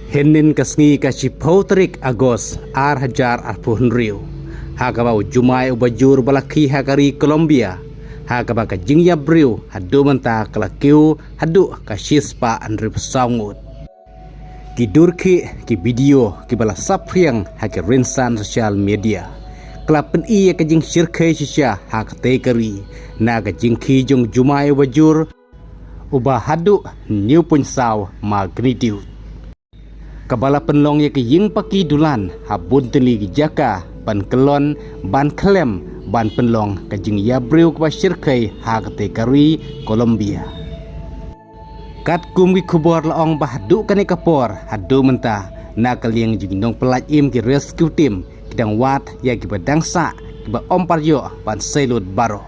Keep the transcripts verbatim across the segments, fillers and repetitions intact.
Hynnin ka sngi ka shiphew tarik Agos ar hajar arphew hynriew, ha kaba u jumai uba jur ba la khie ha ka ri Colombia, ha kaba ka jingïabriew haduh mynta ka la kiew haduh ka shispah hynriewphew saw ngut. Ki dur khih, ki video kiba la saphriang ha ki rynsan social media ka la pyni ïa ka jingshyrkhei shisha ha katei ka ri na ka jingkhie jong u jumai uba jur uba haduh hynñiewphew saw magnitude, kaba la pynlong ïa ka ïing paki dulan ha bun tylli ki jaka ban kyllon, ban khlem, ban pynlong ka jingïabriew kaba shyrkhei ha katei ka ri Colombia. Katkum ki khubor la ong ba haduh kane ka por haduh mynta, na ka liang jong ki nongpyllait im, ki rescue team, ki dang wad ïa kiba dang sah, kiba ym pat ïoh ban sei lut baroh.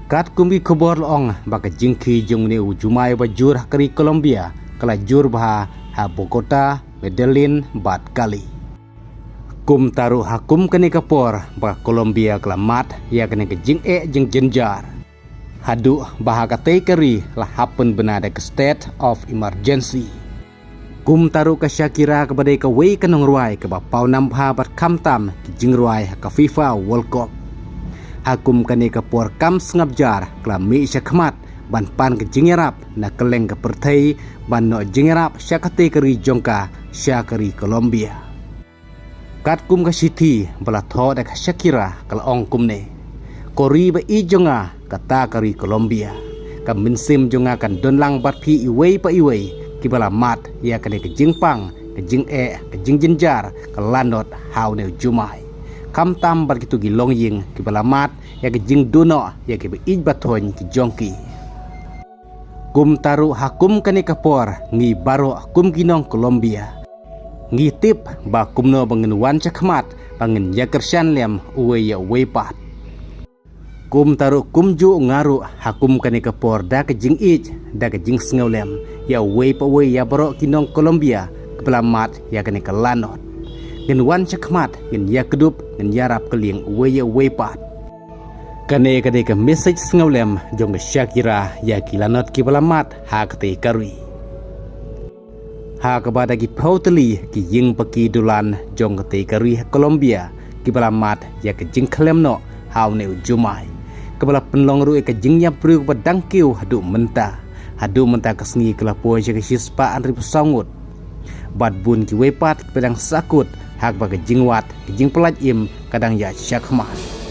Katkum ki khubor la ong ba ka jingkhie jong une u jumai uba jur ha ka ri Colombia ka la jur bha ha Bogota, Medellin bad Cali. Kumta ruh ha kum kane ka por ba ka Colombia ka la mad ïa kane ka jingeh jingjynjar, haduh ba ha katei ka ri la hap pynbna da ka state of emergency. Kumta ruh ka Shakira kaba dei kawei ka nongrwai kaba pawnam bha bad khamtam ki jingrwai ha ka FIFA World Cup, ha kum kane ka por kam sngap jar ka la mih shakhmat ban pan ka jingïarap na kylleng ka pyrthei, ban noh jingïarap sha katei ka ri jong ka, sha ka ri Colombia. Katkum ka shithi ba la thoh da ka Shakira ka la ong kumne: Ko ri ba ïeit jong nga, kata ka ri Colombia. Ka mynsiem jong nga kan don lang bad phi iwei pa iwei kiba la mad ïa kane ka jingpang, ka jingeh, ka jingjynjar, ka lanot ha une u jumai, khamtam bad kito ki longïing kiba la mad ïa ka jingduh noh ïa kiba ïeit ba thoiñ ki jong ki. Kumta ruh ha kum kane ka por ngi baroh kum ki nong Colombia ngi tip ba kumno ba ngin wan shakhmat, ba ngin ïakyrshan lem uwei ïa uwei pat. Kumta ruh kumjuh nga ruh ha kum kane ka por da ka jingïeit, da ka jingsngewlem ïa uwei pa uwei ïa baroh ki nong Colombia kiba la mad ïa kane ka lanot. Ngin wan shakhmat, ngin ïakdup, ngin ïarap kylliang uwei ïa uwei pat. Kane ka dei ka message sngewlem jong ka Shakira ïa ki lanot kiba la mad ha katei ka ri. Ha kaba da ki phew tylli ki ïing paki dulan jong katei ka ri ha Colombia kiba la mad ïa ka jingkhlem noh ha une u jumai, kaba la pynlong ruh ïa ka jingïabriew kaba dang kiew haduh mynta. Haduh mynta ka sngi ka la poi sha ka shispah hynriewphew saw ngut, bad bun kiwei pat kiba dang sahkut ha kaba ka jingwad, ka jingpyllait im ka dang ïaid shakhmat.